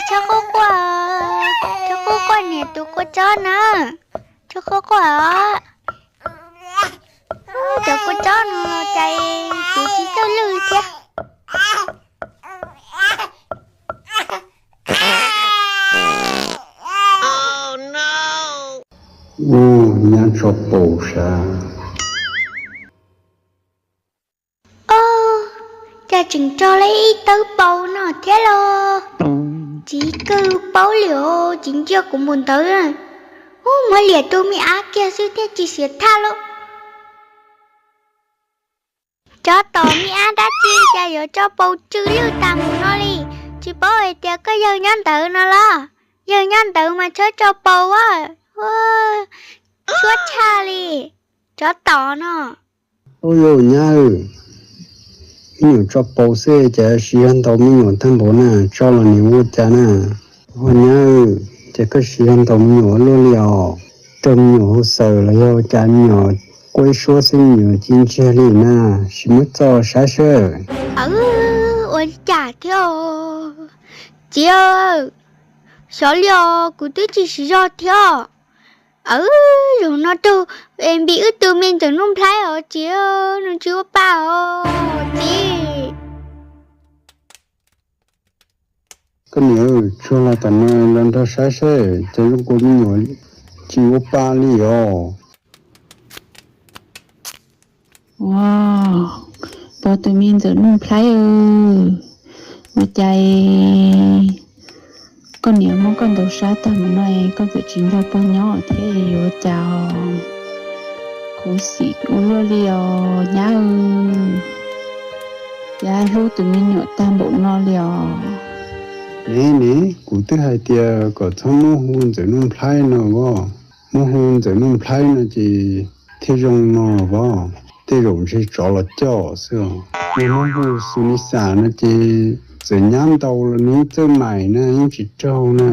Txhob quaj quaj, txhob quaj quaj niam tus kua txob na, txhob quaj quaj os. Cov kua txob no los cas tus tsis txawj lwj thiab. Ub, nyab tso paus sav. Ub, cas tseem tso li ib tawb paus no thiab los? Txiv kawg paub li os, txiv ntsia kuv npaum ntawd. Ub, muab liam tus me ab kiag xwb thiaj tsis xiav thaj lauj. Tsov tom, me ab dab tsi cas yuav tso paus tsw lwj tas mus no li? Tsis paub hais tias koj yawg nyob ntawd no los? Yawg nyob ntawd mas txhob tso paus a. Suab tshaj li, tsov tom no. Ub, yog nyab, me nyuam tso paus xwb cas siv zog ntaus me nyuam tag npaum na, tso los nim ua cas na? Ub, nyab, ces koj siv zog ntaus me nyuam luaj li os. Raug me nyuam hu xaws los yog cas me nyuam quaj ib suab xwb me nyuam cia ntsiag li na, sim muab txo saib seb. Aw, ua cas thiab? Txiv, xyov li os, kuv twb tsis siv zog thiab. Aw, zaum no raug npis wb tus me ntxawm Nuj Nplhaib os txiv, nws tsis ua pa os txiv. Koj niam, tsuag los tom no los nrog saib seb, cas zoo nkaus me nyuam tsis ua pa li os. Ua, pog tus me ntxawm Nuj Nplhaib, ua cas koj niam muab koj ntaus sab tag mus no koj txawm tsis nrog pog nyob thiab, yuav cas? Khuv xim ua luaj li os nyab, cas hlub tus me nyuam tag npaum no li os. Ne ne, kuv twb hais tias kom txhob muab hu ntxawm Nuj Nplhaib no os, muab hu ntxawm Nuj Nplhaib no ces thiaj zoo no os, tej zaum ntshe tsov los coj xwb os. Muab hu Xus Nis Xas no ces txawm nyab ntaus los nws txawj maim na, yeej tsis raug na.